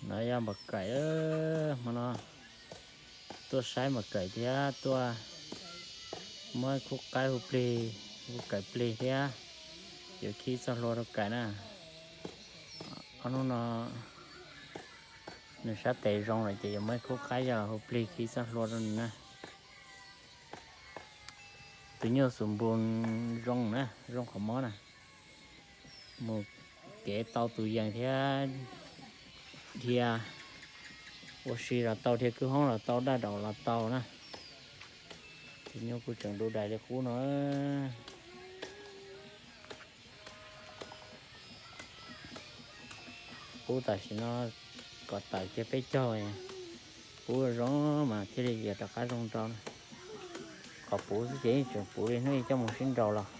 No yog npam kaim, hmo no tuaj saib npam kaim thiab tuaj muab khub qaib hu plig, hu kaim plig thiab, yuav khib txoj hlua rau kaim na. Ob hnub no nws sab tes zoo lawm ces yuav muab khub qaib coj los hu plig khib txoj hlua rau nws na. Tus nyuj xus npus zoo na, zoo qhov mob na. Mus kev tau tus yees thiab dhia ua si los tau, dhia kwj hoob los tau, daj daum los tau na. Tus nyuj kuj tseem du dais li qub no. Pub tam sim no kom tawm kiag peb caug, pub zoo mas thiaj li yuav rov qab zoo nrau na. Qhov puv xwb ces yeej tseem puv li hnub ib coj mus sib nraus los.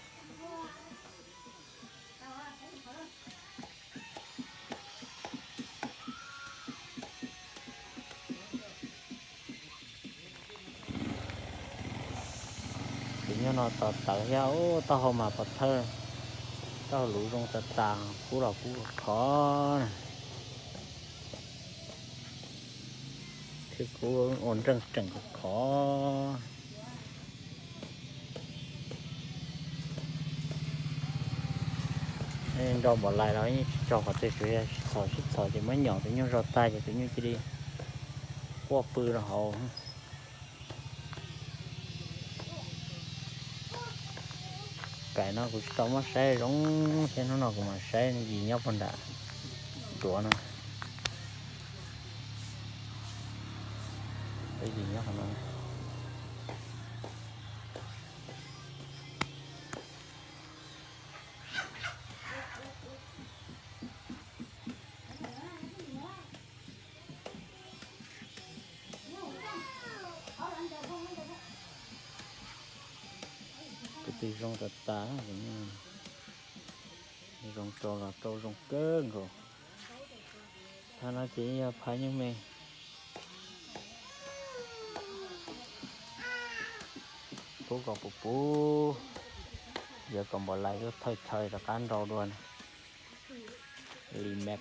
Tus nyuj no tos tawv thiab, taub hau mas pov thawj, taub hau luv zoo tas tas, kub los kub khov na. Thiab kub ua nreej tseem khov. Nrau npam lais los yeej tsis tsaug qhov twg, tsuas yog sib txhos sib txhos ces muab nyom tus nyuj zog tag ces tus nyuj cia li quaj pw rau hauv. Kaim no kuv tsis tau muab saib zoo thiab, hnub no kuv mam saib yim nyob puag nram duav no. Yim nyob qhov no. Tus twg zoo tas tas, zoo rau los rau zoo kawg nkaus. Phaj no ces yog phaj nyuj me. Pub kom puv puv, yog kom npam lais lub thawj chaw rov qab nrau dua na. Li me.